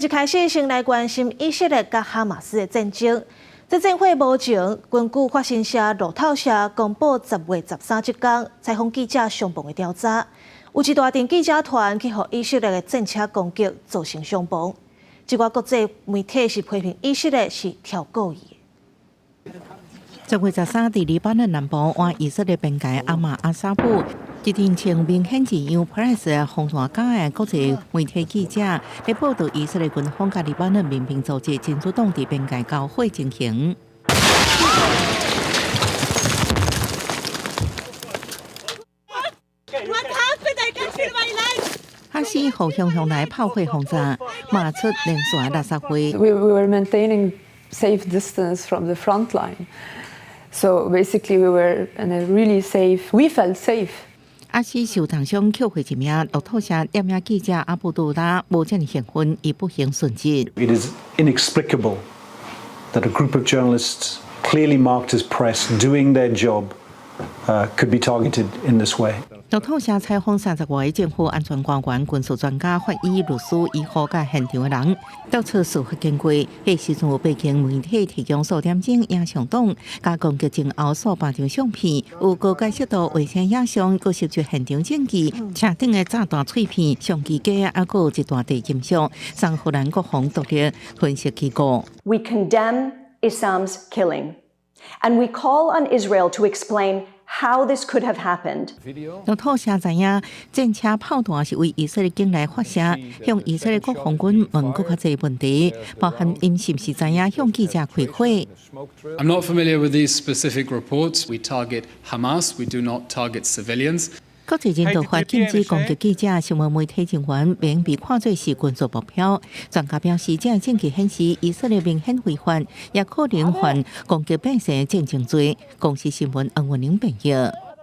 一開始先來關心以色列佮哈馬斯的戰爭。這戰火無情，根據法新社、路透社公布10月13這工採訪記者傷亡的調查，有一大陣記者團去予以色列的戰車攻擊，造成傷亡。這寡國際媒體是批評以色列是挑故意的。10月13，佇黎巴嫩南部倚以色列邊界阿馬阿沙布，一陣穿明顯是用 Press 紅線甲的國際媒體記者，咧報導以色列軍方佮黎巴嫩民兵組織真主黨佇邊界交火情形。哈斯予雄雄來炮火轟炸，罵出連續垃圾話。 We were maintaining safe distance from the front line. So basically, we were in a really safe. We felt safe. 阿斯受重傷，抾回一名路透社攝影記者阿布杜拉，無遮爾幸運，伊不幸殉職。 It is inexplicable that a group of journalists clearly marked as press doing their job could be targeted in this way. 路透社採訪30外个政府安全官員、軍事專家、法醫、律師、醫護佮現場的人，調出事發經過。彼時陣有八間媒體提供數點鐘影像檔，佮攻擊前後數百張相片，有高解析度衛星影像，閣收集現場證據，車頂的炸彈碎片、相機架，還閣有一大塊金屬，送荷蘭國防獨立分析機構。 We condemn Issam's killing, and we call on Israel to explain how this could have happened. 路透社知影，戰車炮彈是對以色列境內發射，向以色列國防軍問閣較濟問題，包含𪜶是毋是知影向記者開火。 I'm not familiar with these specific reports. We target Hamas. We do not target civilians. 國際人道法禁止攻擊記者，新聞媒體人員免被看作是軍事目標。專家表示，這證據顯示以色列明顯違法，也可能犯攻擊百姓戰爭罪。公視新聞黃文玲編譯。